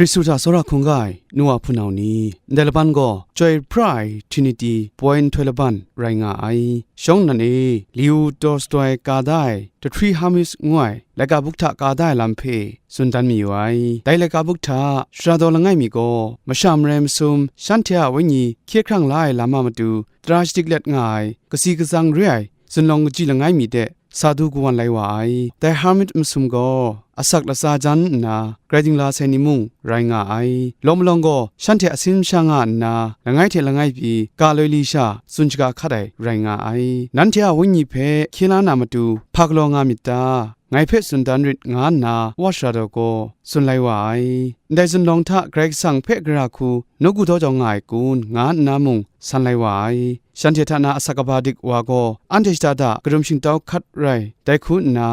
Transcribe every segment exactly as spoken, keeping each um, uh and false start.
Hkristu hta tsawra hkungga ai nu wa hpunau ni, ndai laban gaw chyoi pra ai Trinity poi nhtoi laban rai nga ai. Shawng nnan e, Leo Tolstoy ka da ai The Three Hermes ngu ai laika buk hta ka da ai lam hpe tsun dan mayu ai. Dai laika buk hta shara daw langai mi gaw, masha marai masum shanhte a wenyi hkye hkrang la ai lam a matu tara shadik let nga ai, kasi katsang re ai zunlawng kaji langai mi de sa du kawan lai wa ai. Dai Hermit masum gaw asak latsa jan nna grai dingla sai ni mung rai nga ai. Law malawng gaw shanhte asin sha nga nna, langai hte langai pyi ga loi li sha tsun shaga hkat ai rai nga ai. Nanhte a wenyi hpe hkye la na matu hpa galaw nga myit ta? Ngai hpe tsun dan rit, nga nna wa shara daw gaw tsun lai wa ai. Ndai zunlawng hta Karai Kasang hpe gara hku nawku daw jau nga ai kun, nga nna mung san lai wa ai. Shanhte hta na asak kaba dik wa gaw, anhte shada da kadum shingtau hkat rai, dai hku nna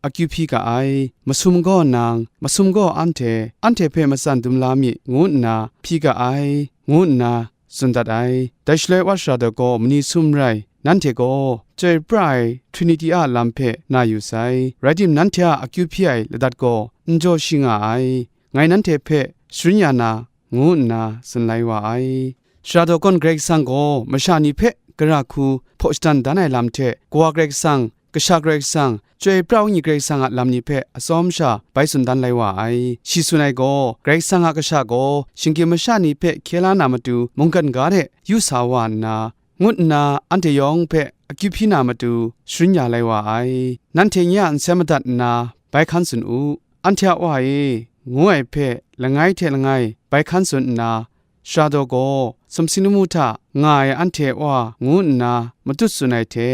akyu hpyi ga ai. Masum gaw nang, masum gaw anhte, anhte hpe matsan dum la mi, ngu nna hpyi ga ai, ngu nna tsun dat ai. Dai shaloi wa shara daw gaw mani sum rai, nanhte gaw chyoi pra ai Trinity a lam hpe na yu sai. Rai tim, nanhte a akyu hpyi ai ladat gaw n jaw shi nga ai. Ngai nanhte hpe sharin ya na, ngu nna tsun lai wa ai. Shara daw kawn Karai Kasang gaw masha ni hpe gara hku hpaw shadan dan ai lam hte, Kawa Karai Kasang, Kasha Karai Kasang, Chyoi pra Wenyi Karai Kasang a lam ni hpe atsawm sha bai tsun dan lai wa ai. Shi tsun ai gaw, Karai Kasang a Kasha gaw shinggyim masha ni hpe hkye la na matu mungkan ga de yu sa wa nna, ngut nna anhte yawng hpe akyu hpyi na matu sharin ya lai wa ai. Nanhte nye a nsem madat nna bai hkan tsun u. Anhte a Wa e, ngu ai hpe langai hte langai bai hkan tsun nna, shara daw gaw sumsing lamu hta nga ai anhte a Wa ngu nna matut tsun ai hte,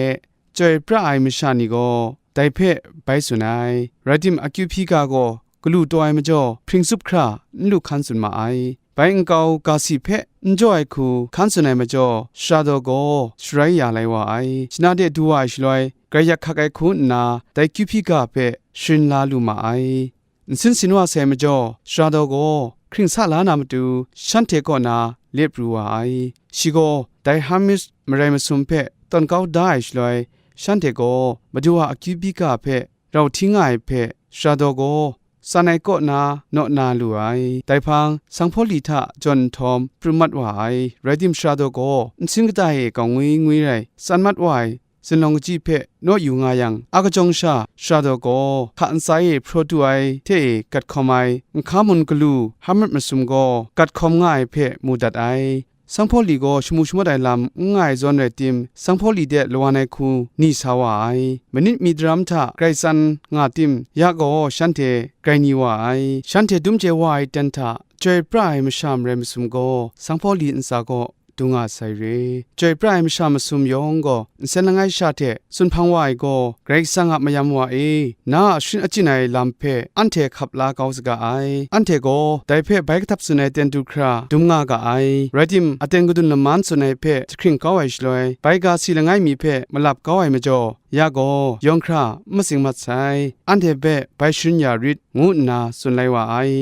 chyoi pra ai masha ni gaw dai hpe bai tsun ai. Rai tim, akyu hpyi ga gaw galu taw ai majaw, hpring tsup hkra n lu hkan tsun ma ai. Bai nkau ga si hpe n jaw ai hku hkan tsun ai majaw, shara daw gaw sharai ya lai wa ai. Shana de du wa ai shaloi, grai yak hkak ai hku nna, dai kyu hpyi ga hpe sharin la lu ma ai. Nsin sin wa sai majaw, shara daw gaw hkring sa la na matu, shanhte kaw na lep pru wa ai. Shi gaw dai Hermes marai masum hpe tawn kau da ai shaloi, shanhte gaw Madu a akyu hpyi ga hpe rau hti nga ai hpe, shara daw gaw tsan ai kaw na naw na lu ai. Dai hpang, Sanghpawli hta jawn nhtawm pru mat wa ai. Rai tim, shara daw gaw nsin kata e gawng ngwi ngwi rai tsan mat wa ai zunlawng kaji hpe naw yu nga yang, a kajawng sha shara daw gaw hka ntsa e hpraw du ai hte e gat hkawm ai, nhka mun galu Hermes masum gaw gat hkawm nga ai hpe mu dat ai. Sanghpawli gaw shamu shamawt ai lam n nga ai zawn rai tim, Sanghpawli de lawan ai hku ni sa wa ai. Manit mi daram hta grai tsan nga tim, ya gaw shanhte grai ni wa ai. Shanhte dum chye wa ai ten hta chyoi pra ai masha marai masum gaw Sanghpawli ntsa kaw du nga sai re. Chyoi pra ai masha masum yawng gaw nsen langai sha hte tsun hpang wa ai gaw, Karai Kasang a mayam wa e, na a sharin achyin ai lam hpe anhte hkap la kau saga ai. Anhte gaw dai hpe bai kahtap tsun ai ten du hkra dum nga ga ai. Rai tim, aten kadun laman tsun ai hpe jahkring kau ai shaloi, bai ga si langai mi hpe malap kau ai majaw, ya gaw yawng hkra n matsing mat sai. Anhte hpe bai sharin ya rit, ngu nna tsun lai wa ai.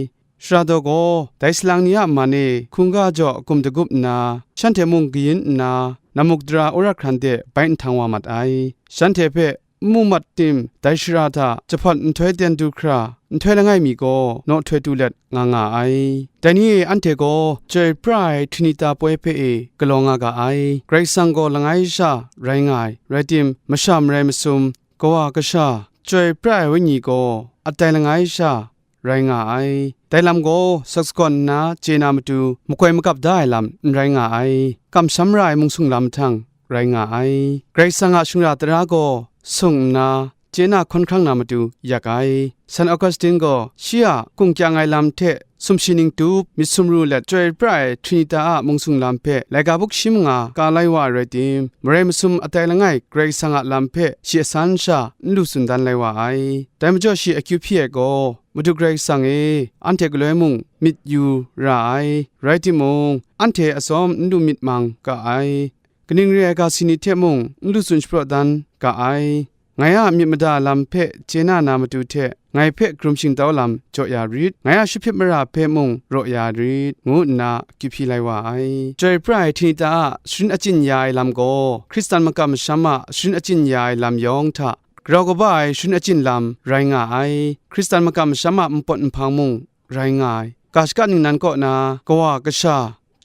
Shara daw gaw dai salang ni a man e hkungga jaw gum dagup nna, shanhte mung kayin nna, namuk dara wora hkran de bai nhtang wa mat ai. Shanhte hpe n mu mat tim, dai shara hta jahpawt nhtoi ten du hkra, nhtoi langai mi gaw naw htoi tu let nga nga ai. Dai ni e anhte gaw chyoi pra ai Trinita poi hpe e galaw nga ga ai. Karai Kasang gaw langai sha rai nga ai, rai tim, masha marai masum, Kawa Kasha, Chyoi pra ai Wenyi gaw atai langai sha rai nga ai. Dai lam gaw saksawn nna chye na matu makoi makap da ai lam n rai nga ai. Kamsham ra ai mungsung lam mahtang rai nga ai. Karai Kasang a shingra tara gaw sung nna chye na hkawn hkrang na matu yak ai. San Augustine gaw shi a kungkyang ai lam hte sumshi ning tup, myit sumru let chyoi pra ai Trinita a mungsung lam hpe laika buk shi manga ka lai wa ai rai tim, marai masum atai langai Karai Kasang a lam hpe shi asan sha n lu tsun dan lai wa ai. Dai majaw shi akyu hpyi ai gaw, Madu Karai Kasang e, anhte galoi mung myit yu ra ai, rai timung, anhte atsawm n lu myit mang ga ai, kaning re ai ga si ni hte mung n lu tsun shapraw dan ga ai. Ngai a myit mada lam hpe chye na na matu hte, ngai hpe karum shingtau lam jaw ya rit, ngai a shahpit mara hpe mung raw ya rit, ngu nna akyu hpyi lai wa ai. Chyoi pra ai Trinita a sharin achyin ya ai lam gaw, Hkristan makam masham a sharin achyin ya ai lam yawng hta grau kaba ai sharin achyin lam rai nga ai. Hkristan makam masham a npawt nhpang mung rai nga ai. ga shaka ningnan kaw na Kawa Kasha,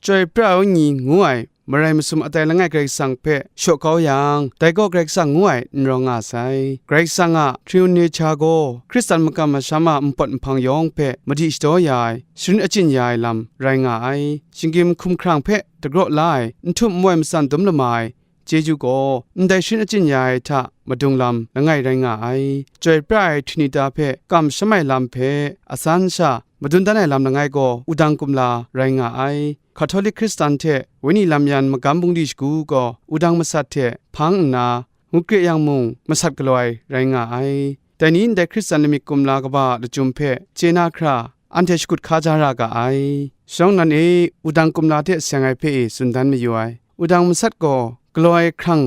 Chyoi Pra Ai Wenyi ngu ai marai masum atai langai Karai Kasang hpe shaw kau yang, dai gaw Karai Kasang ngu ai n rawng nga sai. Karai Kasang a Trinun Necha gaw Hkristan makam masham a npawt nhpang yawng hpe madi shadaw ya ai, sharin achyin ya ai lam rai nga ai. Shinggyim hkumhkrang hpe dagraw la ai, n htum n wai matsan dum lama ai chyeju gaw, ndai sharin achyin ya ai hta madung lam langai rai nga ai. Chyoi pra ai Trinita hpe kamsham ai lam hpe, asan sha madun dan ai lam langai gaw wudang kumla rai nga ai. Hkatolik Hkristan hte Wenyi lam yan magam bungli shagu gaw wudang masat hte hpang nna, ngut kre yang mung masat galaw ai rai nga ai. Dai ni ndai Hkristan lamik kumla kaba a lachyum hpe chye na hkra, anhte shakut hka ja ra ga ai. Shawng nnan e, wudang kumla hte seng ai hpe e tsun dan mayu ai. Wudang masat gaw galaw ai hkrang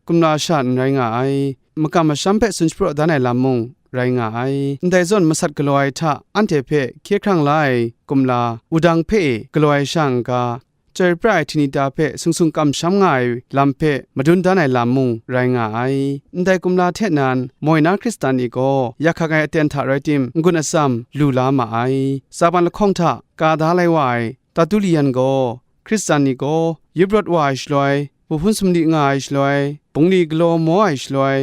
kumla sha n rai nga ai, makam masham hpe tsun shapraw dan ai lam mung rai nga ai. Ndai zawn masat galaw ai hta anhte hpe hkye hkrang la ai kumla, wudang hpe e galaw ai sha n-ga, chyoi pra ai Trinita hpe sung sung kamsham nga ai lam hpe madun dan ai lam mung rai nga ai. Ndai kumla hte nan, moi na Hkristan ni gaw yakhak ai aten hta rai tim, n-gun atsam lu la ma ai. Tsaban lahkawng hta ka da lai wa ai Tertullian gaw, Hkristan ni gaw yup rawt wa ai shaloi, buhpun sumli nga ai shaloi, bungli galaw maw ai shaloi,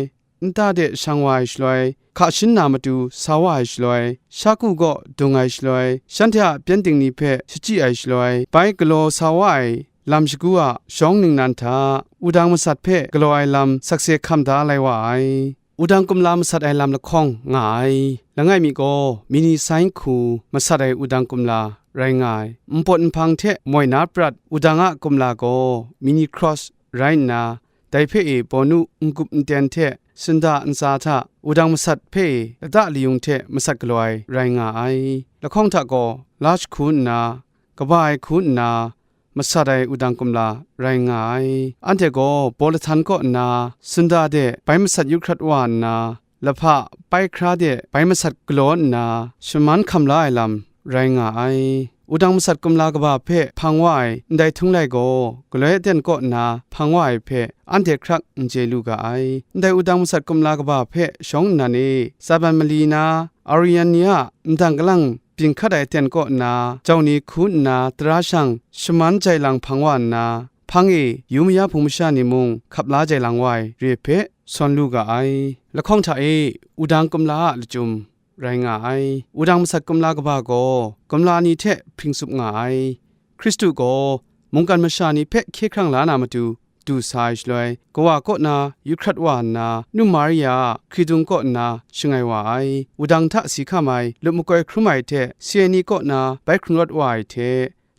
nta de shang wa ai shaloi, hka shin na matu sa wa ai shaloi, shaku gaw dung ai shaloi, shanhte a pyengdin ni hpe shachyi ai shaloi, bai galaw sa wa ai lam shagu a shawng ningnan hta, wudang masat hpe galaw ai lam sakse hkam da lai wa ai. Wudang kumla masat ai lam lahkawng nga ai. Langai mi gaw, mini sain hku masat ai wudang kumla rai nga ai. Npawt nhpang hte moi na prat wudang a kumla gaw, mini cross rai nna, dai hpe e bawnu n-gup n-ten hte shinda ntsa hta wudang masat hpe e lata layung hte masat galaw ai rai nga ai. Lahkawng hta gaw, la jahku nna, kaba ai hku nna, masat ai wudang kumla rai nga ai. Anhte gaw baw lahtan kaw nna, sunda de bai masat yu hkrat wa nna, lahpa bai hkra de bai masat galaw nna, shaman hkam la ai lam rai nga ai. Wudang masat kumla kaba hpe hpang wa ai ndai htung lai gaw, galoi aten kaw nna hpang wa ai hpe anhte hkrak n chye lu ga ai. Ndai wudang masat kumla kaba hpe shawng nnan e, Tsaban mali na Arian ni a ndang kalang byin hkat ai aten kaw nna, jau ni hku nna tara shang shaman jai lang hpang wa nna, hpang e yu maya hpung masha ni mung hkap la jai lang wa ai re hpe sawn lu ga ai. Lahkawng hta e wudang kumla a lachyum rai nga ai. Wudang masat kumla kaba gaw, kumla ni hte hpring tsup nga ai. Hkristu gaw mungkan masha ni hpe hkye hkrang la na matu, du sa ai shaloi, kawa kaw na yu hkrat wa nna, Nu Maria a hkridung kaw nna shangai wa ai. Wudang hta si hkam ai, lup makoi hkrum ai hte si ai ni kaw na bai hkrung rawt wa ai hte,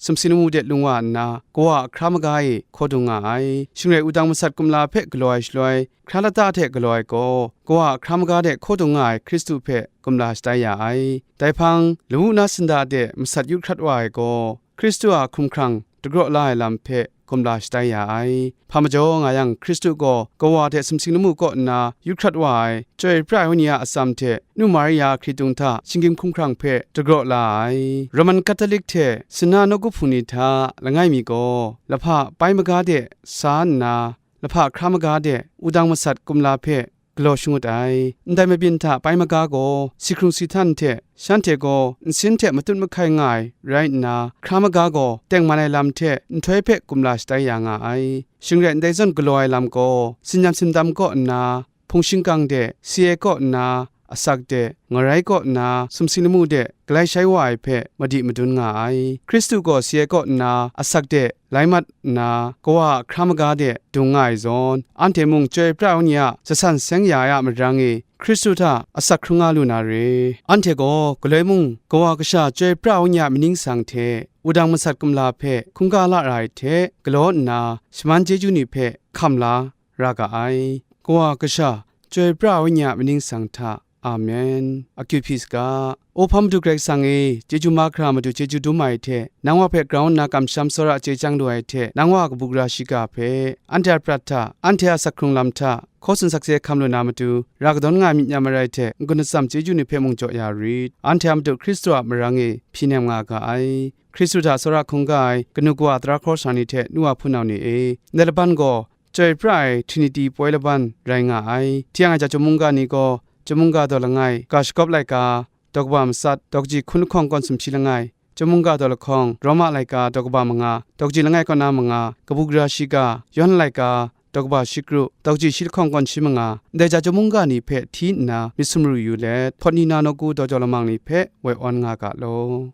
sumsing lamu de lung wa nna, kawa a hkra maga e hkaw dung nga ai. Shing rai wudang masat kumla hpe galaw ai shaloi, hkra lata hte galaw ai gaw, kawa a hkra maga de hkaw dung nga ai Hkristu hpe kumla shatai ya ai. Dai hpang, lawu na sunda de masat yu hkrat wa ai gaw, Hkristu a hkumhkrang dagraw la ai lam hpe kumla shatai ya ai. Hpa majaw nga yang, Hkristu gaw kawa hte sumsing lamu kaw nna yu hkrat wa ai, Chyoi pra ai Wenyi a atsam hte Nu Maria a hkritung hta shinggyim hkumhkrang hpe dagraw la ai. Roman Catholic hte Sina nawku hpung ni hta langai mi gaw, lahpa bai maga de sa nna, lahpa hkra maga de wudang masat kumla hpe galaw shangut ai. Ndai mabyin hta bai maga gaw si hkrung si htan hte, shanhte gaw nsin hte matut mahkai nga ai rai nna, hkra maga gaw tengman ai lam hte nhtoi hpe kumla shatai ya nga ai. Shing rai ndai zawn galaw ai lam gaw, sinyam sindam kaw nna, hpung shingkang de si ai kaw nna, asak de ngarai kaw nna, sumsing lamu de galai shai wa ai hpe madi madun nga ai. Hkristu gaw si ai kaw nna, asak de lai mat nna, kawa a hkra maga de dung nga ai zawn, anhte mung Chyoi pra ai Wenyi a jasan seng ya ai a marang e, Hkristu hta asak hkrung nga lu na re. Anhte gaw galoi mung Kawa Kasha Chyoi pra ai Wenyi a maning sang hte wudang masat kumla hpe hkungga la ra ai hte galaw nna, shaman chyeju ni hpe hkam la ra ga ai. Kawa Kasha Chyoi pra ai Wenyi a maning sang hta. Amen. Akyu hpyi saga. O hpa Madu Karai Kasang e, chyeju mahkra Madu chyeju dum ai hte, nang wa hpe grau nna kamsham tsawra chye chyang lu ai hte, nang wa a kabu gara shiga hpe, anhte a prat hta, anhte a asak hkrung lam hta, hkaw tsun sakse hkam lu na matu, ra kadawn nga ai myit n ya marai hte, n-gun atsam chyeju ni hpe mung jaw ya rit. Anhte a Madu Hkristu a marang e hpyi nem nga ga ai. Hkristu hta tsawra hkungga ai kanu kawa tara hkawr sa ni hte nu wa hpunau ni e, ndai laban gaw, Chyoi pra ai Trinity poi laban rai nga ai. Hti yang ai hta chyum mungga ni gaw, chyum mungga daw langai, ga shagawp laika, daw kaba matsat, daw kaji hkun lahkawng kawn sumshi langai, Chyum mungga daw lahkawng, Roma laika daw kaba manga, dawkaji langai kaw na manga, kabu gara shiga, Yawhan laika daw kaba shikru, dawkaji shi lahkawng kawn shi manga, ndai ja chyum mungga ni hpe hti nna myit sumru yu let, hpawt ni na nawku daw jau lamang ni hpe woi awn nga ga law.